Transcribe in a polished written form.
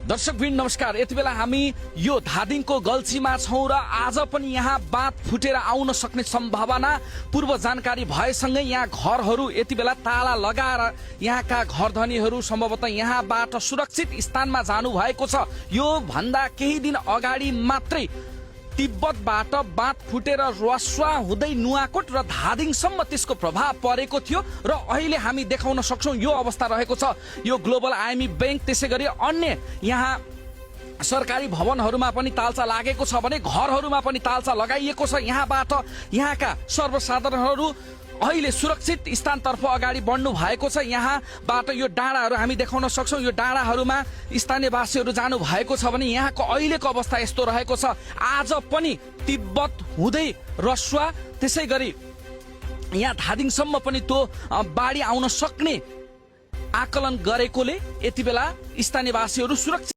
दर्शकवृन्द नमस्कार। यति बेला हामी यो धादिङको गल्छीमा छौं र आज पनि यहाँ बाँध फुटेर आउन सक्ने सम्भावना पूर्व जानकारी भएसँगै यहाँ घरहरू यति बेला ताला लगाएर यहाँका घरधनीहरू सम्भवतः यहाँबाट सुरक्षित स्थानमा जानु भएको छ। यो भन्दा केही दिन अगाडि मात्रै तिब्बतबाट बाँध फुटेर रसुवा हुँदै नुवाकोट र धादिङसम्म त्यसको प्रभाव परेको थियो र अहिले हामी देखाउन सक्छौं यो अवस्था रहेको छ। यो ग्लोबल आइएमई बैंक त्यसैगरी अन्य यहाँ सरकारी भवनहरूमा पनि तालचा लागेको छ भने घरहरूमा पनि तालचा लगाइएको छ। यहाँबाट यहाँका सर्वसाधारणहरू अहिले सुरक्षित स्थानतर्फ अगाडि बढ्नु भएको छ। यहाँबाट यो डाँडाहरू हामी देखाउन सक्छौं। यो डाँडाहरूमा स्थानीयवासीहरू जानु भएको छ भने यहाँको अहिलेको अवस्था यस्तो रहेको छ। आज पनि तिब्बत हुँदै रसुवा त्यसैगरी यहाँ धादिङसम्म पनि त्यो बाढी आउन सक्ने आकलन गरेकोले यति बेला स्थानीयवासीहरू सुरक्षित